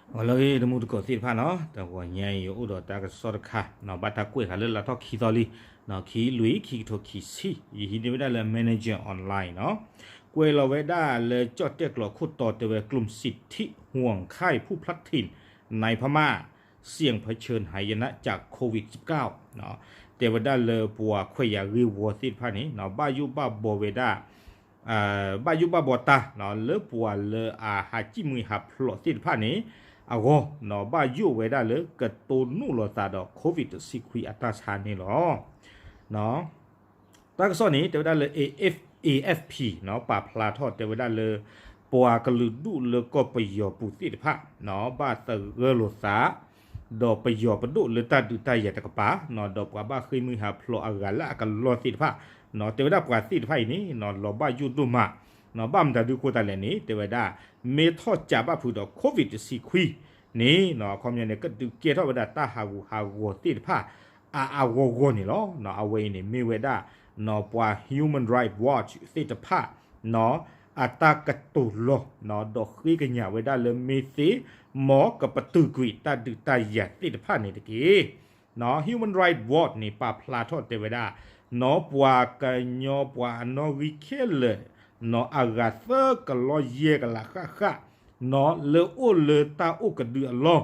ဂီၤလၢအဂ့ၤ တမူတကိးသ့ၣ်တဖၣ်နီၤ, တဂီၤညါအံၤ ယအိၣ်ဒီးတၢ်ကစီၣ်တခါနီၤ, ဘၣ်တၢ်ကွဲးဃာ်လၢလါထီၣ်ခံသီလံ, ခံလွံၢ် ခံကထိခံဆံ, ယဟံးန့ၢ်ဝဲဒၣ်လၢ Manager Online နီၤ, ကွဲးလီၤဝဲဒၣ်လၢကၠီၣ်တဲၣ်ကျိာ်ခိၣ်တီတဲဝဲ กลุ่มสิทธิห่วงไข้ผู้พลัดถิ่นในพม่า เสี่ยงเผชิญหายนะจากโควิดสิบเก้า တဲဝဲဒၣ်လၢပှၤခွဲးယာ်ဂ့ၢ်ဝီသ့ၣ်တဖၣ်န့ၣ် ဘၣ်ယိၣ်ဘၣ်ဘီဝဲဒၣ် ဘၣ်ယိၣ်ဘၣ်ဘီတၢ် လၢပှၤလၢအဟးစံၣ်မှံဟးဖျိးသ့ၣ်တဖၣ်န့ၣ် အဂီၢ် ဘၣ်ယိၣ်ဝဲဒၣ်လၢကတိၢ်နီၣ်လိာ်သးဒီး COVID တဆံခွံအတၢ်ဆါန့ၣ်လီၤ. တၢ်ကစီၣ်န့ၣ် တဲဝဲဒၣ်လၢ A F P ပာ်ဖျါထီၣ်တဲဝဲဒၣ်လၢ ပှၤကလုာ်ဒူၣ်လၢကီၢ်ပယီၤပူၤသ့ၣ်တဖၣ် ဘၣ်သဂၢၢ်လိာ်သး ဒီးပယီၤပဒိၣ်လၢတၢ်ဒုးတၢ်ယၤတကပၤ ဒီးပှၤဘၣ်ဃ့ၢ်မှံဟးဖျိးအဂၤလၢအကလီၢ်သ့ၣ်တဖၣ် တဲဝဲဒၣ်ပှၤသ့ၣ်တဖၣ်အံၤန့ၣ် လီၤဘၣ်ယိၣ်ဒိၣ်မး ဘၣ်မတၤဒုးဃိသတးလဲၣ်န့ၣ် တဲဝဲဒၣ် မ့ၢ်ထီၣ်ကးဘၣ်ဖုးဒီး COVID တဆံခွံန့ၣ် အခီပညီန့ၣ် ကဒုးကဲထီၣ်ဝဲဒၣ်တၢ်ဟးဂူာ်ဟးဂီၤသ့ၣ်တဖၣ် အါအါဂီၢ်ဂီၢ်န့ၣ်လီၤ. အဝဲအံၤန့ၣ်မ့ၢ်ဝဲဒၣ် ပှၤ Human Rights Watch သ့ၣ်တဖၣ် အတၢ်ကတိၤလီၤ ဒီးဃ့ကညးဝဲဒၣ်လၢမ့ၢ်သ့ မ်ကပတုာ်ကွံာ်တၢ်ဒုးတၢ်ယၤသ့ၣ်တဖၣ်န့ၣ်တက့ၢ်. Human Rights Watch န့ၣ် ပာ်ဖျါထီၣ်တဲဝဲဒၣ် ပှၤကညီပှၤအနီၣ်ဂံၢ်ခဲလၢာ် အဂၤသၢကလီယဲၢ်ကလးဃၣ်ဃၣ် လၢအိၣ်လၢတၢ်အိၣ်ကဒုအလီၢ်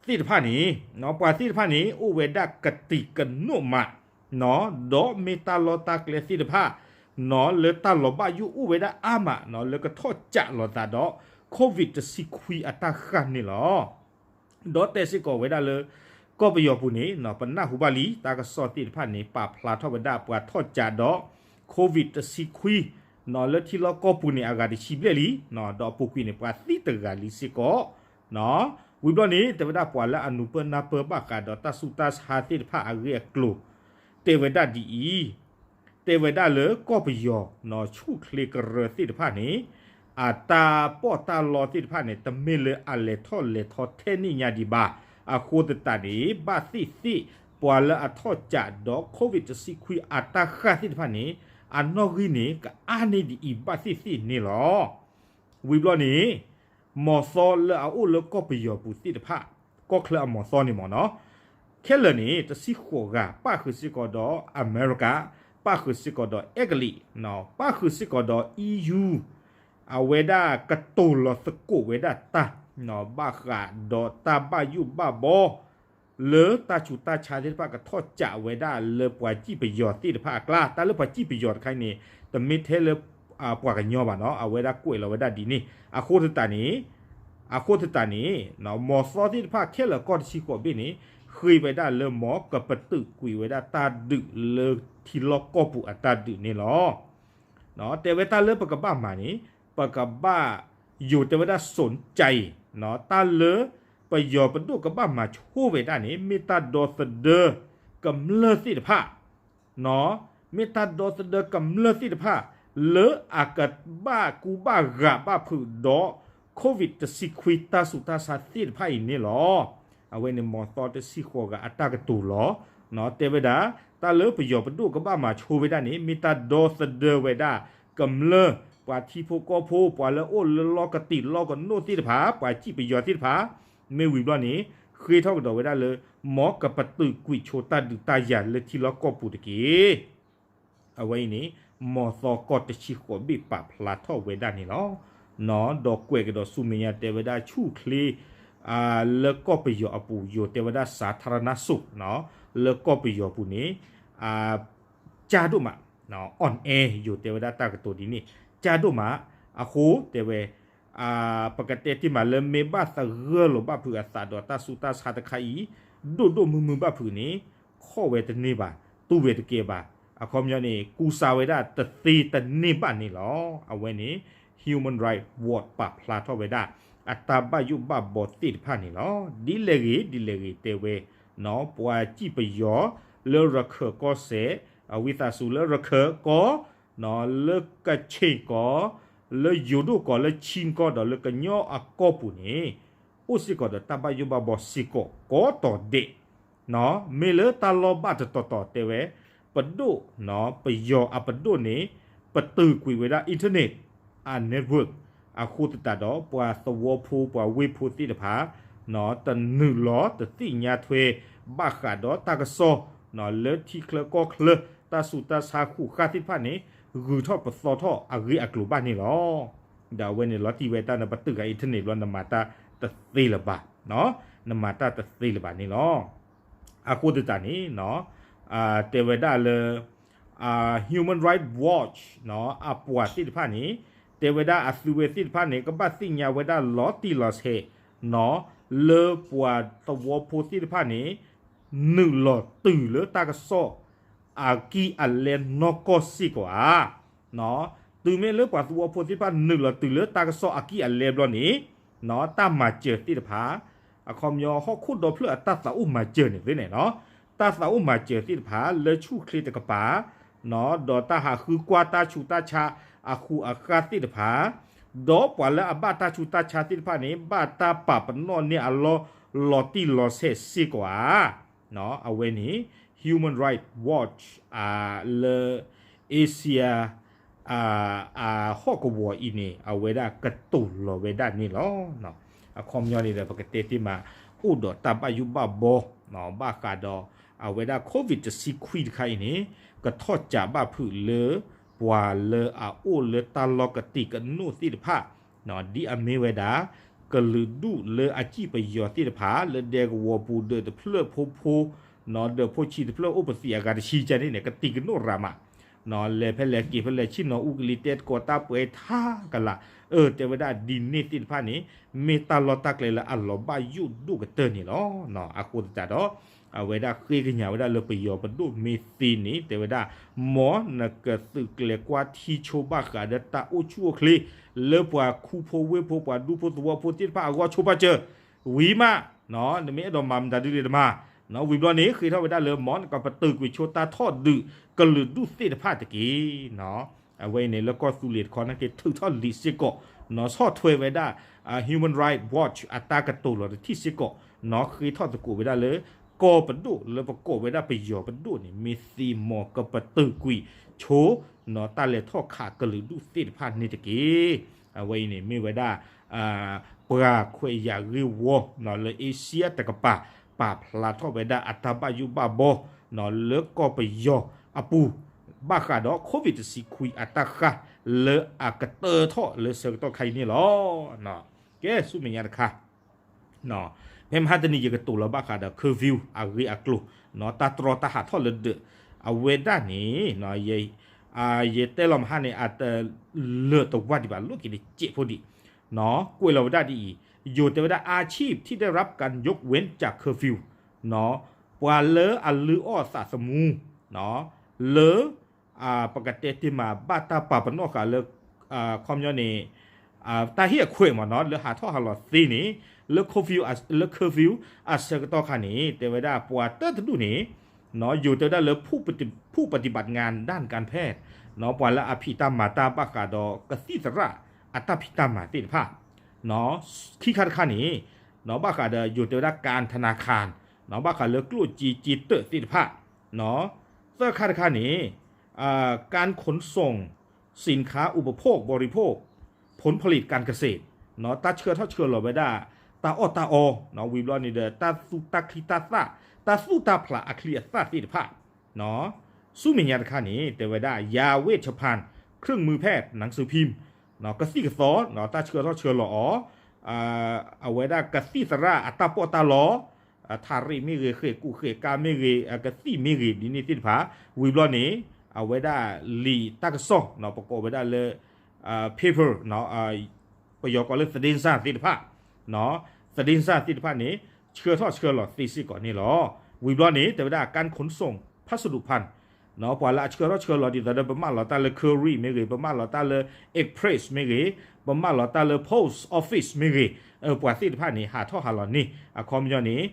သ့ၣ်တဖၣ်န့ၣ် ပှၤသ့ၣ်တဖၣ်န့ၣ် အိၣ်ဝဲဒၣ်ကတံာ်ကနိးမး ဒီးမ့ၢ်တၢ်လီၢ်တၢ်ကျဲသ့ၣ်တဖၣ် လၢတၢ်လီၤဘၣ်ယိၣ်အိၣ်ဝဲဒၣ်အါမး လၢကထီၣ်ကးလိာ်သးဒီး COVID တဆံခွံအတၢ်ဃၢ်န့ၣ်လီၤ. ဒီးတဲစ့ၢ်ကီးဝဲဒၣ်လၢ ကီၢ်ပယီၤပူၤန့ၣ် ပနၢ်ဟူဘၣ်လံ တၢ်ကစီၣ်သ့ၣ်တဖၣ်န့ၣ် ပာ်ဖျါထီၣ်ဝဲဒၣ်ပှၤထီၣ်ကးဒီး COVID တဆံခွံ လၢထံလီၢ်ကီၢ်ပူၤန့ၣ် အဂၤတဆံဘျဲၣ်လံ ဒီးအပူၤကွံာ်န့ၣ် ပှၤသံတဂၤလံစ့ၢ်ကီး ဝံၤဘျီန့ၣ် တဲဝဲဒၣ်ပှၤလၢအနၢ်ပၢၢ်နၢ်ပၢၢ်ဘၣ်ဃးဒီးတၢ်ဆူးတၢ်ဆါသ့ၣ်တဖၣ်အဂ့ၢ်အကျိၤ တဲဝဲဒၣ်ဒ်အံၤ, တဲဝဲဒၣ်လၢကီၢ်ပယီၤ ဆူၣ်ချ့ကရၢသ့ၣ်တဖၣ်န့ၣ် အတၢ်ပီးတၢ်လီသ့ၣ်တဖၣ်န့ၣ် တမ့ၢ်လၢအလဲၤထီၣ်လဲၤထီထဲန့ၣ်ညါဒံးဘၣ်. အဃိသတးန့ၣ် ဘၣ်သ့ၣ်သ့ၣ် ပှၤလၢအထီၣ်ကးဒီး COVID တဆံခွံအတၢ်ဃၢ်သ့ၣ်တဖၣ်န့ၣ် အနီၣ်ဂံၢ်န့ၣ် ကအါန့ၢ်ဒ်အံၤဘၣ်သ့ၣ်သ့ၣ်န့ၣ်လီၤ. ဝံၤဘျီန့ၣ် မီၤသီလၢအအိၣ်လၢကီၢ်ပယီၤပူၤသ့ၣ်တဖၣ် ကီၢ်ချၢအမီၤသီန့ၣ်မ့ၢ်နီၤ, ခဲလၢာ်န့ၣ် တဆံဃိးဂၤ ပၣ်ဃုာ်စ့ၢ်ကီးဒီးအမဲရကၤ, ပၣ်ဃုာ်စ့ၢ်ကီးဒီးအဲကလံး, ပၣ်ဃုာ်စ့ၢ်ကီးဒီး E U အဝဲဒၣ်ကတိၤလီၤသကိးဝဲဒၣ်တၢ် ဘၣ်ဃးဒီးတၢ်ဘၣ်ယိၣ်ဘၣ်ဘီ လၢတၢ်ဆူးတၢ်ဆါသ့ၣ်တဖၣ်ကထီၣ်ကးဝဲဒၣ်လၢပှၤစံၣ်ပယီၤသ့ၣ်တဖၣ်အကျါ, တၢ်လၢပှၤစံၣ်ပယီၤတခါအံၤန့ၣ် တမ့ၢ်ထဲလၢ ပှၤကညီဘၣ်နီၤ, အဝဲဒၣ်ကွဲးလီၤဝဲဒၣ်ဒ်န့ၣ်, အဃိသတးန့ၣ် အဃိသတးန့ၣ် မီၤသီသ့ၣ်တဖၣ်ခဲလၢာ်ကီၢ်တဆံဃိးဘ့ၣ်န့ၣ် ဃ့ဝဲဒၣ်လၢမ်ကပတုာ်ကွံာ်ဝဲဒၣ်တၢ်ဒုးလၢထံလီၢ်ကီၢ်ပူၤအတၢ်ဒုးန့ၣ်လီၤ. တဲဝဲတၢ်လၢပကဘၣ်မၤန့ၣ် ပကဘၣ်ယိၤတဲဝဲဒၣ် สนใจ တၢ်လၢပယီၤပဒိၣ်ကဘၣ်မၤဆိဝဲဒၣ်န့ၣ် မ့ၢ်တၢ်ဒီသဒၢကမျၢၢ်သ့ၣ်တဖၣ် မ့ၢ်တၢ်ဒီသဒၢကမျၢၢ်သ့ၣ်တဖၣ် လၢအကဘၣ်ကူဘၣ်ဂာ်ဘၣ်ဖုးဒီး COVID တဆံခွံတၢ်ဆူးတၢ်ဆါသ့ၣ်တဖၣ်အံၤန့ၣ်လီၤ. အဝဲန့ၣ်မီၤသီတဆံဃိးဂၤအတၢ်ကတိၤလီၤ. တဲဝဲဒၣ် တၢ်လၢပယီၤပဒိၣ်ကဘၣ်မၤဆိဝဲဒၣ်န့ၣ် မ့ၢ်တၢ်ဒီသဒၢဝဲဒၣ် ကမျၢၢ် ပှၤထံဖိကီၢ်ဖိ ပှၤလၢအိၣ်လၢလီၢ်ကတံာ်လီၢ်ကနိးသ့ၣ်တဖၣ် ပှၤစံၣ်ပယီၤသ့ၣ်တဖၣ် မ့ၢ်ဝံၤဘျီန့ၣ် ဃ့ထီၣ်ကဒီးဝဲဒၣ်လၢ မ်ကပတုာ်ကွံာ်ဆိတၢ်ဒုးတၢ်ယၤလၢထံလီၢ်ကီၢ်ပူၤတက့ၢ်. အဝဲအံၤန့ၣ် မီၤသီကီၢ်တဆံဃိးဘ့ၣ်ပာ်ဖျါထီၣ်ဝဲဒၣ်န့ၣ်လီၤ. ဒီးကွဲးကဒီးဆူမဲာ်ညါတဲဝဲဒၣ်ဆူၣ်ချ့ လၢကီၢ်ပယီၤအပူၤ ယိၤတဲဝဲဒၣ် สาธารณสุข လၢကီၢ်ပယီၤပူၤန့ၣ် ကၢ်ဒိၣ်မး on air ယိၤတဲဝဲဒၣ်တၢ်ကတိၤဒ်န့ၣ် ကၢ်ဒိၣ်မး အဃိတဲဝဲ ပကတဲတ့ၢ်မးလၢမ့ၢ်ဘၣ်သဂၢၢ်လီၤဘၣ်ဖုးအသးဒီးတၢ်ဆူးတၢ်ဆါတခါအံၤ ဒိၣ်ဒိၣ်မုၢ်မုၢ်ဘၣ်ဖုးန့ၣ် ခီၣ်ဝဲတန့ၢ်ဘၣ် တူၢ်ဝဲတကဲဘၣ် အခီပညီန့ၣ် ကူစါဝဲဒၣ်တသ့တန့ၢ်ဘၣ်န့ၣ်လီၤ. အဝဲန့ၣ် Human Rights Watch ပာ်ဖျါထီၣ်ဝဲဒၣ် အတၢ်ဘၣ်ယိၣ်ဘၣ်ဘီသ့ၣ်တဖၣ်န့ၣ်လီၤ. ဒ်လဲၣ်ဂ့ၤ ဒ်လဲၣ်ဂ့ၤတဲဝဲ ပှၤစံၣ်ပယီၤ လၢရခၢၣ်ကီၢ်စဲၣ် အဝံသးစူၤလၢရခၢၣ်ကီၢ် လၢကခ့ၣ်ကီၢ် လၢယိၤဒိၣ်ကီၢ် လၢခၠံကီၢ် ဒီးလၢကညီအကီၢ်ပူၤန့ၣ် အိၣ်စ့ၢ်ကီးဒီးတၢ်ဘၣ်ယိၣ်ဘၣ်ဘီစ့ၢ်ကီးကိးတီၤဒဲး မ့ၢ်လၢတၢ်လီၢ်ဘၣ်တတီၤတီၤတဲဝဲ ပဒိၣ် ပယီၤအပဒိၣ်န့ၣ် ပတုာ်ကွံာ်ဝဲဒၣ် internet အ network အဃိသတးဒီး ပှၤသဝီဖိ ပှၤဝ့ၢ်ဖိသ့ၣ်တဖၣ် တနုာ်လီၤတသ့ၣ်ညါထွဲ ဘၣ်ဃးဒီးတၢ်ကစီၣ် လၢထံချၢကီၢ်ချၢ တၢ်ဆူးတၢ်ဆါဃူးဃာ်သ့ၣ်တဖၣ်န့ၣ် ဂုၤထီၣ်ပသီထီၣ်အဂ့ၢ်အကျိၤဘၣ်န့ၣ်လီၤ. ဒီးအဝဲန့ၣ်လီၤတံၢ်ဝဲတၢ်န့ၣ် ပတုာ်ဃာ် internet ဘျီ နမၤတၢ်တသ့လၢၤဘၣ်, နမၤတၢ်တသ့လၢၤဘၣ်န့ၣ်လီၤ. အဃိသတးန့ၣ် တဲဝဲဒၣ်လၢ Human Rights Watch အပှၤသ့ၣ်တဖၣ်န့ၣ် တဲဝဲဒၣ်အသုဝဲသ့ၣ်တဖၣ်န့ၣ် ကဘၣ်သ့ၣ်ညါဝဲဒၣ်လီၤတံၢ်လီၤဆဲး လၢပှၤသဝီဖိသ့ၣ်တဖၣ်န့ၣ် နုာ်လီၤတုၤလၢတၢ်ကစီၣ် အကံၢ်အလဲနီၢ်ကီၢ်စ့ၢ်ကီးဧါ. တုၤမ့ၢ်လၢပှၤသဝီဖိသ့ၣ်တဖၣ်နုာ်လီၤတုၤလၢတၢ်ကစီၣ်အကံၢ်အလဲဘျီန့ၣ် တၢ်မၤစၢၤသ့ၣ်တဖၣ် အခီပညီဟီၣ်ခိၣ်ဒီဖျၢၣ်အတၢ်သးအိၣ်မၤစၢၤန့ၣ်သ့န့ၣ် တၢ်သးအိၣ်မၤစၢၤသ့ၣ်တဖၣ် လၢဆူၣ်ချ့တကပၤ ဒီးတၢ်ဟးဃုကွၢ်တၢ်ဆူးတၢ်ဆါအဃူးအဃာ်သ့ၣ်တဖၣ် ဒီးပှၤလၢအဘၣ်တၢ်ဆူးတၢ်ဆါသ့ၣ်တဖၣ်န့ၣ် ဘၣ်တၢ်ပာ်ပနီၣ်န့ၢ်အလီၢ်လီၤတံၢ်လီၤဆဲးစ့ၢ်ကီးဧါ. အဝဲန့ၣ် Human Rights Watch လၢ Asia အဟီၣ်ကဝီၤအံၤန့ၣ် အဝဲဒၣ်ကတိၤလီၤဝဲဒၣ်န့ၣ်လီၤ. အခီပညီန့ၣ်ဒီး ပကတဲတ့ၢ်မး အိၣ်ဒီးတၢ်ဘၣ်ယိၣ်ဘၣ်ဘီ ဘၣ်ဃးဒီး အဝဲဒၣ် COVID တဆံခွံတခါအံၤန့ၣ် ကထီၣ်ကးဘၣ်ဖုးလၢ ပှၤလၢအအိၣ်လၢတၢ်လီၢ်ကတံာ်ကနိးသ့ၣ်တဖၣ် ဒ်အမ့ၢ်ဝဲဒၣ် ကလုာ်ဒူၣ်လၢအစံၣ်ပယီၤသ့ၣ်တဖၣ် လၢဒဲကဝီၤပူၤ ဒၢးတဖျၢၣ်ဖိဖိ ဒီးဖိဆံးတဖျၢၣ်အိၣ်ပသံးအဂၤတဆံကန့ၣ်န့ၣ် ကတံာ်ကနိးရၤမး လဲၤဖဲလဲၣ်က့ၤဖဲလဲၣ် ဆ့ၣ်နီၤအူကလံၤ တဲသကိးတၢ်ပှဲၤထါကလာ် အၢ တဲဝဲဒၣ်ဒ်န့ၣ်သ့ၣ်တဖၣ်န့ၣ် မ့ၢ်တၢ်လီၢ်တၢ်ကျဲလၢအလီၤဘၣ်ယိၣ်ဒိၣ်ကတၢၢ်န့ၣ်လီၤ. အဃိသတးဒီး အဝဲဒၣ်ဃ့ကညးဝဲဒၣ်လၢပယီၤပဒိၣ်မ့ၢ်သ့န့ၣ် တဲဝဲဒၣ် မ်နကသုးကျဲၤကွၢ်ထံဆိဘၣ်ဃးဒီးတၢ်အိၣ်ဆူၣ်အိၣ်ချ့ လၢပှၤခူဖိဝ့ၢ်ဖိ ပှၤဒူဖိသဝီဖိသ့ၣ်တဖၣ်အဂီၢ်ဆိပာ်စၢၤ ဝံၤမး နမ့ၢ်အဲၣ်ဒိးမၤမတၤဒ်လဲၣ်တမၤ ဝံၤဘျီန့ၣ် ဃ့ထီၣ်ဝဲဒၣ်လၢ မ်နကပတုာ်ကွံာ်ဆိတၢ်ထီၣ်ဒုးကလုာ်ဒူၣ်သ့ၣ်တဖၣ်တက့ၢ်. အဝဲအံၤန့ၣ် လၢကီၢ်သူလ့ၤတခီနာ်က့ ထုးထီၣ်လံာ်စ့ၢ်ကီး ဆီၣ်ထွဲဝဲဒၣ် Human Rights Watch အတၢ်ကတိၤလီၤတထံၣ်စ့ၢ်ကီး ဃ့ထီၣ်သကိးဝဲဒၣ်လၢ ကီၢ်ပဒိၣ်လၢပကိးဝဲဒၣ်ပယီၤပဒိၣ်န့ၣ် မ့ၢ်သ့မ်ကပတုာ်ကွံာ်ဆိ တၢ်လဲၤထီၣ်ခးကလုာ်ဒူၣ်သ့ၣ်တဖၣ်န့ၣ်တက့ၢ်. အဝဲအံၤန့ၣ်မ့ၢ်ဝဲဒၣ် ပှၤခွဲးယာ်ဂ့ၢ်ဝီလၢ Asia တကပၤ ပာ်ဖျါထီၣ်ဝဲဒၣ်အတၢ်ဘၣ်ယိၣ်ဘၣ်ဘီ လၢကီၢ်ပယီၤအပူၤ ဘၣ်ဃးဒီး COVID တဆံခွံအတၢ်ဃၢ် လၢအကတၢၢ်ထီၣ်လၢဆၢကတီၢ်ခါအံၤန့ၣ်လီၤ. ကဲ ဆူမဲာ်ညါတခါ ဖဲမဟါတနံၤ ယကတိၤလီၤဘၣ်ဃးဒီး curfew အဂ့ၢ်အကျိၤ တၢ်တြီတၢ်ဟးထီၣ်လၢဒၢး အဝဲဒၣ်န့ၣ် ယတဲလီၤမဟါန့ၣ် အတလၢာ်တဝၢ်ဒံးဘၣ် လိၣ်က့ၤန့ၣ်စဲးဖိဒံး ကွဲးလီၤဝဲဒၣ်ဒ်အံၤ ယိၤတဲဝဲဒၣ် อาชีพที่ได้รับการยกเว้นจากเคอร์ฟิว ပှၤလၢအလုၢ်အီၣ်သးသမူ လၢ ပကတဲတ့ၢ်မး ဘၣ်တၢ်ပာ်ပနီၣ်ဃာ်လၢ ခီပညီန့ၣ် တၢ်ဟ့ၣ်အခွဲးမ့ၢ်နီၤ လၢဟးထီၣ်ဟးလီၤသ့န့ၣ် လၢ curfew အဆၢကတီၢ်ခါန့ၣ် တဲဝဲဒၣ်ပှၤတၢတဒူၣ်န့ၣ် ယိၤတဲဝဲဒၣ်လၢ ผู้ปฏิบัติงานด้านการแพทย์ ပှၤလၢအဖံးတၢ်မၤတၢ်ဘၣ်ဃးဒီးကသံၣ်သရၣ်အတၢ်ဖံးတၢ်မၤသ့ၣ်တဖၣ် ခံခါတခါန့ၣ် ဘၣ်ဃးဒီးယိၤတဲဝဲဒၣ် การธนาคาร ဘၣ်ဃးလၢကျိၣ်စ့စ့တၢးသ့ၣ်တဖၣ် သၢခါတခါန့ၣ် การขนส่งสินค้าอุปโภคบริโภค ผลผลิตการเกษตร တၢ်ဆှၢထီၣ်ဆှၢလီၤဝဲဒၣ် တၢ်အီၣ်တၢ်အီ ဝံၤဘျီန့ၣ်ဒီး တၢ်သူၣ်တၢ်ချံတၢ်သၣ် တၢ်သူၣ်တၢ်ဖျးအချံအသၣ်သ့ၣ်တဖၣ် ဆူမဲာ်ညါတခါန့ၣ် တဲဝဲဒၣ် ยาเวชภัณฑ์ เครื่องมือแพทย์ หนังสือพิมพ์ ကသံၣ်ကသီ တၢ်ဆှၢထီၣ်ဆှၢလီၤအီၤ အဝဲဒၣ်ကသံၣ်သရၣ်အတၢ်ပီးတၢ်လီ ထးရ့ၣ်မ့ၢ်ဂ့ၤ ဃဲၣ်ကူၣ်ဃဲၣ်ကါမ့ၢ်ဂ့ၤ ကသံၣ်မ့ၢ်ဂ့ၤ ဒ်န့ၣ်သ့ၣ်တဖၣ် ဝံၤဘျီန့ၣ် အဝဲဒၣ်လံာ်တၢ်ကစီၣ် ပကိးဝဲဒၣ်လၢ paper ပယီၤကိးလၢ သတင်းစာ သ့ၣ်တဖၣ် သတင်းစာ သ့ၣ်တဖၣ်န့ၣ် ဆှၢထီၣ်ဆှၢလီၤသ့စ့ၢ်ကီးန့ၣ်လီၤ. ဝံၤဘျီန့ၣ် တဲဝဲဒၣ် การขนส่งพัสดุภัณฑ์ ပှၤလၢအဆှၢထီၣ်ဆှၢလီၤဒ်သိးဒီး ပမၢလီၤတၢ်လၢ courier မ့ၢ်ဂ့ၤ ပမၢလီၤတၢ်လၢ express မ့ၢ်ဂ့ၤ ပမၢလီၤတၢ်လၢ post office မ့ၢ်ဂ့ၤ ပှၤသ့ၣ်တဖၣ်န့ၣ် ဟးထီၣ်ဟးလီၤန့ၣ် အခီပညီန့ၣ်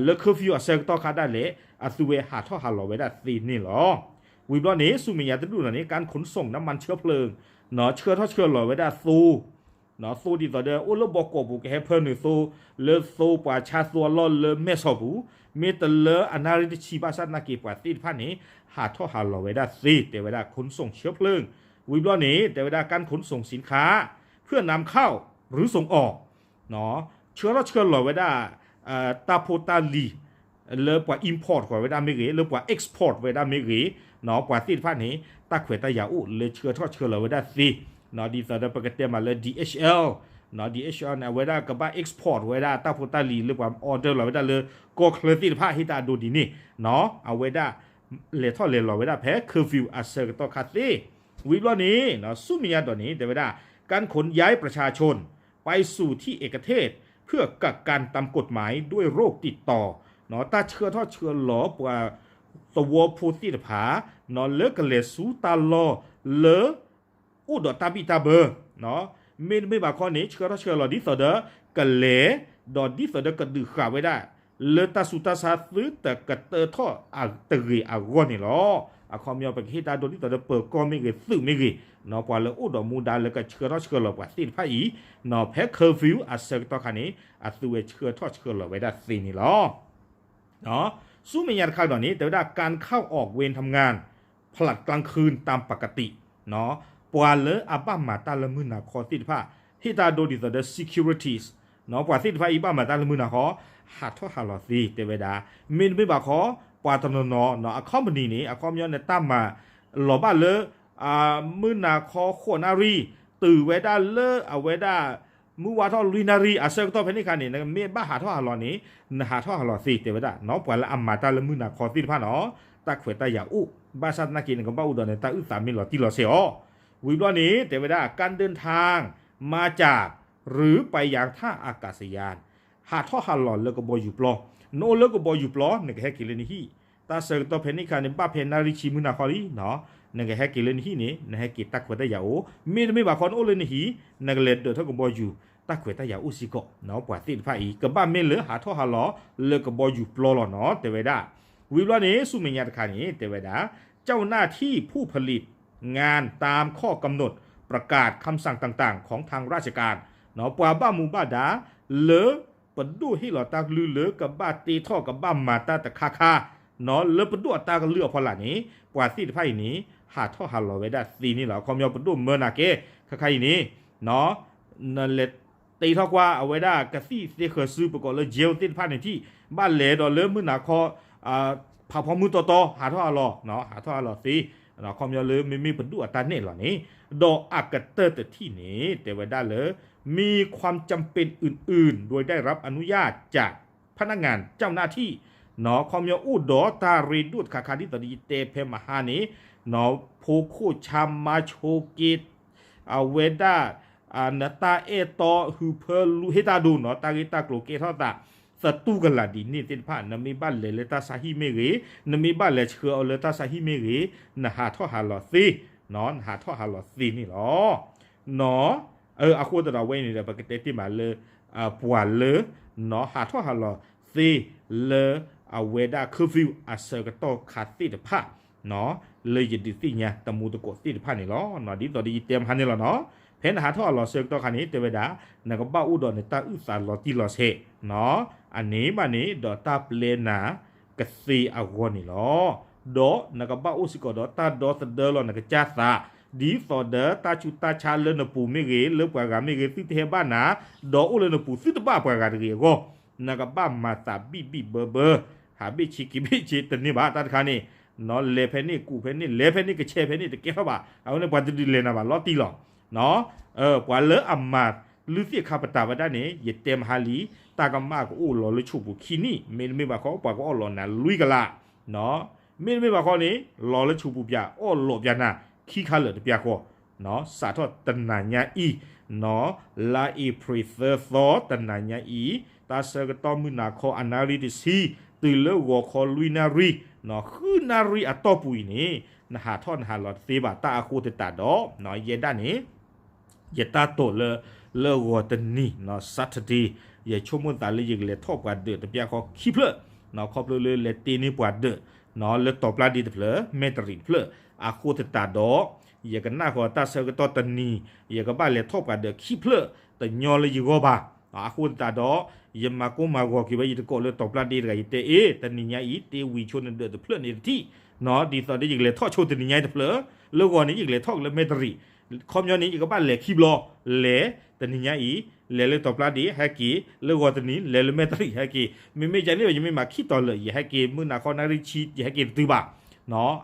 လၢ curfew အဆၢကတီၢ်ခါဒၣ်လဲာ် အသုဝဲဟးထီၣ်ဟးလီၤဝဲဒၣ်သ့န့ၣ်လီၤ. ဝံၤဘျီန့ၣ် ဆူမဲာ်ညါတဒူၣ်နီၤန့ၣ် การขนส่งน้ำมันเชื้อเพลิง ဆှၢထီၣ်ဆှၢလီၤဝဲဒၣ်သိ သိဒ်သိးဒီး အိၣ်လၢဘီကီးပူၤ ကဟဲဖၢနုာ်သိ လၢသိပှၤဆါသိအလီၢ်လၢမဲၢ်ဆီးပူၤ မ့ၢ်တလၢအနၣ်ရံၣ်တဆံဘၣ်ဆၣ်သနာ်က့ ပှၤသ့ၣ်တဖၣ်န့ၣ် ဟးထီၣ်ဟးလီၤဝဲဒၣ်သ့ တဲဝဲဒၣ် ขนส่งเชื้อเพลิง ဝံၤဘျီန့ၣ် တဲဝဲဒၣ် การขนส่งสินค้าเพื่อนำเข้าหรือส่งออก เนาะ ဆှၢထီၣ်ဆှၢလီၤဝဲဒၣ် တၢ်ဖိတၢ်လံၤ လၢပှၤ import ဃီၤဝဲဒၣ်မ့ၢ်ဂ့ၤ, လၢပှၤ export ဝဲဒၣ်မ့ၢ်ဂ့ၤ, ပှၤသ့ၣ်တဖၣ်န့ၣ် တၢ်ခွဲးတၢ်ယာ်အိၣ်လၢဆှၢထီၣ်ဆှၢလီၤဝဲဒၣ်သ့, ဒ်သိးဒီးပကတဲမးလၢ DHL, DHL န့ၣ် အဝဲဒၣ်ကဘၣ် export ဝဲဒၣ်တၢ်ဖိတၢ်လံၤလၢပှၤ order လီၤဝဲဒၣ်လၢကီၢ်ချၢသ့ၣ်တဖၣ် ဟ့ၣ်တၢ်အဒိဒ်န့ၣ်, အဝဲဒၣ် လဲၤထီၣ်လဲၤလီၤဝဲဒၣ်ဖဲ curfew အဆၢကတီၢ်ခါသ့, ဝံၤဘျီန့ၣ် ဆူမဲာ်ညါဒီးန့ၣ် တဲဝဲဒၣ် การขนย้ายประชาชน ไปสู่ที่เอกเทศ เพื่อกักกันตามกฎหมายด้วยโรคติดต่อ တၢ်ဆှၢထီၣ်ဆှၢလီၤပှၤသဝီဖိသ့ၣ်တဖၣ် လၢကလဲၤဆူတၢ်လီၢ်လၢ အိၣ်ဒီးတၢ်ဘံၣ်တၢ်ဘၢ, မ့တမ့ၢ်ဘၣ်ခီန့ၣ် ဆှၢထီၣ်ဆှၢလီၤဒ်သိးဒီး ကလဲၤ ဒီးဒ်သိးဒီးကဒုးဃာ်ဝဲဒၣ် လၢတၢ်ဆူးတၢ်ဆါသုတကတၢၢ်ထီၣ်တဂ့ၤအဂီၢ်န့ၣ်လီၤ. အခီပညီပကဟ့ၣ်တၢ်ဒိဒ်သိးဒီးပၢၤကီၢ်မ့ၢ်ဂ့ၤ သုးမ့ၢ်ဂ့ၤ, ပှၤလၢအိၣ်ဒီးမူဒါလၢကဆှၢထီၣ်ဆှၢလီၤပှၤသ့ၣ်တဖၣ်အံၤ, ဖဲ curfew အဆၢကတီၢ်ခါန့ၣ် အသုဝဲဆှၢထီၣ်ဆှၢလီၤဝဲဒၣ်သ့န့ၣ်လီၤ. ဆူမဲာ်ညါတခါဒီးန့ၣ် တဲဝဲဒၣ် การเข้าออกเวรทำงาน ผลัดกลางคืนตามปกติ ပှၤလၢအဘၣ်မၤတၢ်လၢမုၢ်နၤခီသ့ၣ်တဖၣ် ဟ့ၣ်တၢ်ဒိဒ်သိးဒီး securities ပှၤသ့ၣ်တဖၣ်အံၤဘၣ်မၤတၢ်လၢမုၢ်နၤခီ ဟးထီၣ်ဟးလီၤသ့ တဲဝဲဒၣ်, မ့တမ့ၢ်ဘၣ်ခီ ပှၤတနီၤနီၤ အ company န့ၣ် အခီပညီန့ၣ် တၢ်မၤလီၤဘၣ်လၢ မုၢ်နၤခီဃိးနၣ်ရံၣ် တုၤဝဲဒၣ်လၢအဝဲဒၣ် မုၢ်ဝါထီၣ်လွံၢ်နၣ်ရံၣ်အဆၢကတီၢ်ဖဲန့ၣ်အခါန့ၣ် နမ့ၢ်ဘၣ်ဟးထီၣ်ဟးလီၤန့ၣ် နဟးထီၣ်ဟးလီၤသ့ တဲဝဲဒၣ်, ပှၤလၢအမၤတၢ်လၢမုၢ်နၤခီသ့ၣ်တဖၣ်နီၤ တၢ်ခွဲးတၢ်ယာ်အိၣ် ဘၣ်ဆၣ်သနာ်က့ နကဘၣ်အိၣ်ဒီးနတၢ်အုၣ်သးမ့ၢ်လီၤတံၢ်လီၤဆဲးအီၤ, ဝံၤဘျီန့ၣ် တဲဝဲဒၣ် การเดินทางมาจาก หรือไปยังท่าอากาศยาน ဟးထီၣ်ဟးလီၤလၢကဘီယူၤပျီ, နအိၣ်လၢကဘီယူၤပျီ နကဟဲက့ၤလၢနဟံၣ်, တၢ်ဆၢကတီၢ်ဖဲန့ၣ်အခါန့ၣ် ဘၣ်ဖဲနၣ်ရံၣ်ဆံမုၢ်နၤခီလံ, နကဟဲက့ၤလၢနဟံၣ်န့ၣ် နဟဲက့ၤတၢ်ခွဲးတၢ်ယာ်အိၣ်, မ့တမ့ၢ်ဘၣ်ခီနအိၣ်လၢနဟံၣ် နကလဲၤဒၢးထီၣ်ကဘီယူၤ တၢ်ခွဲးတၢ်ယာ်အိၣ်စ့ၢ်ကီး, ပှၤသ့ၣ်တဖၣ်အံၤ ကဘၣ်မ့ၢ်လၢဟးထီၣ်ဟးလီၤလၢကဘီယူၤပျီလီၤနီၤ တဲဝဲဒၣ်, ဝံၤဘျီန့ၣ် ဆူမဲာ်ညါတခါန့ၣ် တဲဝဲဒၣ် เจ้าหน้าที่ผู้ผลิตงานตามข้อกำหนด ประกาศคำสั่งต่างๆ ของทางราชการ ပှၤဘၣ်မူဘၣ်ဒါ လၢပဒိၣ်ဟ့ၣ်လီၤတၢ်ကလုၢ်လၢကဘၣ်တ့ထီၣ်ကဘၣ်မၤတၢ်တခါခါ လၢပဒိၣ်အတၢ်ကလုၢ်အဖီလာ်န့ၣ် ပှၤသ့ၣ်တဖၣ်အံၤန့ၣ် ဟးထီၣ်ဟးလီၤဝဲဒၣ်သ့န့ၣ်လီၤ. အခီပညီပဒိၣ်မၢနၤကဲ ခါခါအံၤန့ၣ် နလဲၤတ့ထီၣ်ကွၢ် အဝဲဒၣ်ကသံၣ်သ့ဃၢၤစု ပကိးလၢ jail သ့ၣ်တဖၣ်န့ၣ်ထံၣ် ဘၣ်လဲၤဒီးလၢမုၢ်နၤခီ ဖးဖီမုၢ်တီတီ ဟးထီၣ်ဟးလီၤ, ဟးထီၣ်ဟးလီၤသ့, အခီပညီလၢမ့မ့ၢ်ပဒိၣ်အတၢ်နဲၣ်လီၤန့ၣ်, ဒီးအကတၢၢ်တထံၣ်န့ၣ် တဲဝဲဒၣ်လၢ มีความจำเป็นอื่นๆ โดยได้รับอนุญาตจากพนักงานเจ้าหน้าที่ အခီပညီအိၣ်ဒီးတၢ်ရ့ဒိၣ်တခါခါ ဒ်သိးဒီးယတဲဖဲမဟါန့ၣ် ဖိခိၣ်ဆါမါဆိးက့ အဝဲဒၣ် နတၢ်အဲၣ်တီ ဟုးဖၢလူဟ့ၣ်တၢ်ဒိၣ်နီၤ တၢ်ဂ့ၢ်တၢ်ကျိၤကဲထီၣ်သး သတူၢ်ကလာ်ဒ်န့ၣ်သ့ၣ်တဖၣ် နမ့ၢ်ဘၣ်လဲၤလၢတၢ်ဆါဟံၣ်မ့ၢ်ဂ့ၤ, နမ့ၢ်ဘၣ်လဲၤဆှၢအီၤလၢတၢ်ဆါဟံၣ်မ့ၢ်ဂ့ၤ, နဟးထီၣ်ဟးလီၤသ့, နဟးထီၣ်ဟးလီၤသ့န့ၣ်လီၤ. နီၤ အဃိသတးဒီးဝဲအံၤန့ၣ်ဒီး ပကတဲတ့ၢ်မးလၢ ပှၤလၢ နီၤ ဟးထီၣ်ဟးလီၤသ့လၢ အဝဲဒၣ် curfew အဆၢကတီၢ်ခါသ့ၣ်တဖၣ် လၢယဒုးသ့ၣ်ညါတမူသကိးသ့ၣ်တဖၣ်န့ၣ်လီၤ. ဒ်သိးဒီးယတဲမဟါန့ၣ်လီၤနီၤ, ဖဲနဟးထီၣ်ဟးလီၤဆၢကတီၢ်ခါန့ၣ် တဲဝဲဒၣ် နကဘၣ်အိၣ်ဒီးနတၢ်အုၣ်သးလီၤတံၢ်လီၤဆဲး, အန့ၣ်ဘၣ်န့ၣ် ဒီးတၢ်ပျဲနၤကသ့အဂီၢ်န့ၣ်လီၤ. ဒီးနကဘၣ်အိၣ်စ့ၢ်ကီးဒီးတၢ်ဒီသဒၢလီၤနကစၢ်သး, ဒ်သိးဒီးတၢ်ဆူးတၢ်ဆါလၢနပူၤမ့ၢ်ဂ့ၤ လၢပှၤဂၤမ့ၢ်ဂ့ၤ သုတဟဲဘၣ်နၤ, ဒီးအိၣ်လၢနပူၤသုတဘၣ်ပှၤဂၤတဂ့ၤအဂီၢ် နကဘၣ်မၤသးဘံၣ်ဘံၣ်ဘၢဘၢ, ဟးဘ့ၣ်ဆ့က့ၤဘ့ၣ်ဆ့တန့ၢ်ဘၣ် တၢ်တခါန့ၣ်, လဲၤဖဲန့ၣ်ကူးဖဲန့ၣ် လဲၤဖဲန့ၣ်ကဆဲးဖဲန့ၣ်တကဲထီၣ်ဘၣ်, အဝဲန့ၣ်ပှၤတဒုးလဲၤနၤဘၣ်လီၤတံၢ်လီၤ. ပှၤလၢအမၤလုၢ်သ့ၣ်ခါပတာ်ဝဲဒၣ်န့ၣ် ယတဲမဟါလံ, တၢ်ကမၣ်ကအိၣ်လီၤလၢဆိးပူၤခံနံၣ်, မ့တမ့ၢ်ဘၣ်ခီ ပှၤကအီၣ်လီၤနၤလွံၢ်ကလး မ့တမ့ၢ်ဘၣ်ခီန့ၣ် လီၤလၢဆိးပူၤပၠး အီၣ်လီၤပၠးနၤခံခါလၢာ်တပျၢ်ဃီ, စးထီၣ်တနၤညါအံၤ, လါအ့ဖြ့ၣ်သၢသီတနၤညါအံၤ, တၢ်ဆၢကတီၢ်မုၢ်နၤခီအနၣ်ရံၣ်တဆံ, တုၤလၢဂီၤခီလွံၢ်နၣ်ရံၣ်, ဃုနၣ်ရံၣ်အတီၢ်ပူၤအံၤန့ၣ်, နဟးထီၣ်နဟးလီၤတသ့ဘၣ် တၢ်အဃိသတးဒီး ယဲဒၣ်န့ၣ် ယတၢ်တိာ်လၢ လၢဂီၤတနံၤ Saturday ယဆိကမိၣ်သးလၢယကလဲၤထီၣ်ပှၤဒၢးတပျၢ်ဃီခံဖျၢၣ်, ခီဖျိလၢလဲၤတ့န့ၢ်ပှၤဒၢး လၢတီၤပျၢ်ဒ့တဖျၢၣ် မဲၣ်တရံးတဖျၢၣ်, အဃိသတးဒီး ယကနၣ်ဃီတၢ်ဆၢကတီၢ်တနံၤ ယကဘၣ်လဲၤထီၣ်ပှၤဒၢးခံဖျၢၣ် တညီလၢယဂီၢ်ဘၣ်, အဃိသတးဒီး ယမၤကိၢ်မၤဂီၤက့ၤဝဲ ယတကိးလၢတီၤပျၢ်ဒ့တဂၤ ယတဲအ့ၣ် တနံၤညါအံၤ တ့ဝံၤဆိန့ၣ်ဒၢးတဖျၢၣ်န့ၣ်တထံၣ်, ဒ်သိးဒီးယကလဲၤထီၣ်ဆိတနံၤညါအံၤတဖျၢၣ်, လၢဂီၤန့ၣ် ယကလဲၤထီၣ်က့ၤလၢမဲၣ်တရံး ခီပညီန့ၣ် ယကဘၣ်လဲၤခံဘျီ, လဲၤတနံၤညါအံၤ, လဲၤလၢတီၤပျါဒ့ၣ် ဟဲက့ၤ, လၢဂီၤတနံၤ လဲၤလၢမဲာ်တရံး ဟဲက့ၤ, မ့မ့ၢ်ကန့ၣ် ယမ့ၢ်မၤခံတီၤလၢာ် ယဟဲက့ၤ, မုၢ်နၤခီနၣ်ရံၣ်ဆံ ယဟဲက့ၤတတုၤဘၣ်.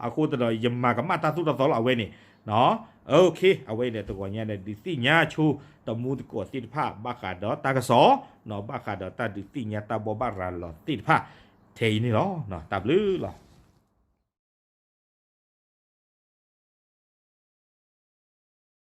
အဃိသတးဒီး ယမၤကမၣ်တၢ်သိၣ်တၢ်သီလီၤ အဝဲန့ၣ်. တဂီၤညါန့ၣ် ဒုးသ့ၣ်ညါဆိ တမူသကိးသ့ၣ်တဖၣ် ဘၣ်ဃးဒီးတၢ်ကစီၣ်, ဘၣ်ဃးဒီးတၢ်ဒုးသ့ၣ်ညါတၢ်ဘိးဘၣ်ရၤလီၤသ့ၣ်တဖၣ် ထဲအံၤန့ၣ်လီၤ. တၢ်ဘျုးလီၤ.